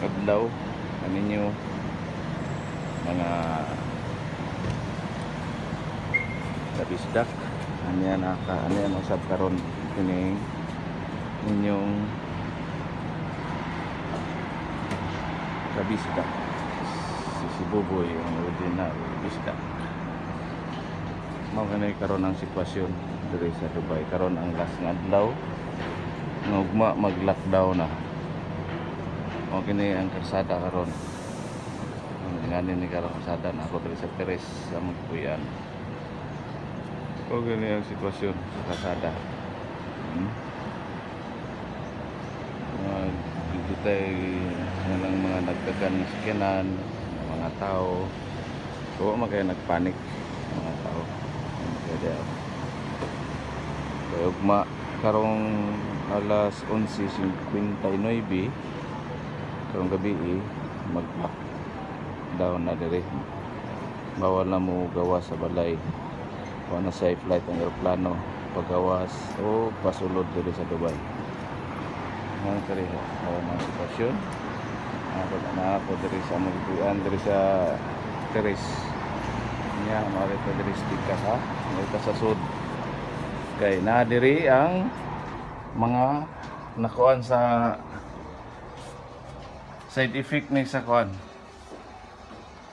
Adlaw kaninyo, mga kabisdak. Anya naka anya usab karon kining ninyong kabisdak, si Buboy, ang original bisdak. Mao kani karon ang sitwasyon diri sa Dubai. Karon ang last nga adlaw nga ugma mag-lockdown na. Mao kini ang karsada karon. Ang ngani ni karon karsada na ako diri sa Perez sa Magpuyan. Mao kini ang sitwasyon sa karsada. Mga dito tayo lang, mga nagdagan ng sakyanan, mga tao. So, man kaya nagpanik mga tao. Ano kaya diya? Kaya ugma karong alas 11:59 karong gabi eh, mag-lockdown na dire. Bawal na mo gawas sa balay. Wa na sa flight ang eroplano pagawas o pasulod diri sa Dubai. Mga kare, o mga sitwasyon. Ako na ako diri sa magbuan diri sa Teres. Nya mari ta diri sa Tikas ha. Mari ta sa sud. Kay na diri ang mga nakuan sa side effect ni sa kuan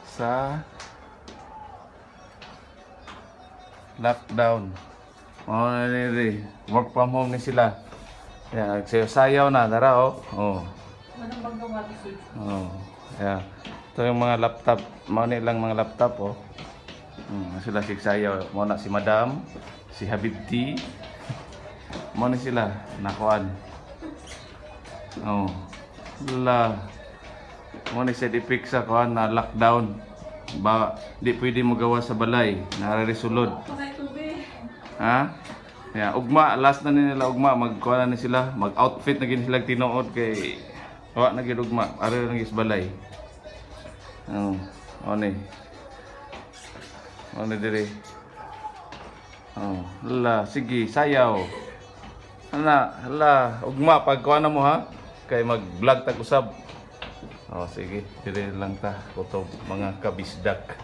sa lockdown. Mao na diri, work from home ni sila. Yan, nagsayaw na, dara oh. Oh. Manang magawa to. Oh. Yeah. Ito yung mga laptop, mao ni lang mga laptop oh. Sila sigsayaw. Mao na si Madam, si Habibti. Mao ni sila nakuan. Oh. La. Mao ni side effect sa kuan na lockdown. Ba, di pwede mo gawa sa balay, nararesulod. Kunay tubig. Ha? Yeah, ugma last na ni nila ugma, magkuha na ni sila, mag-outfit na gid sila tinuod kay wa na gid ugma, ari lang gis balay. Oh, oh ni. Oh ni dire. Oh, hala, sige, sayaw. Ana, hala, ugma pag kuha na mo ha, kay mag-vlog tag usab. Oh, sige, dire lang ta, kutob mga kabisdak.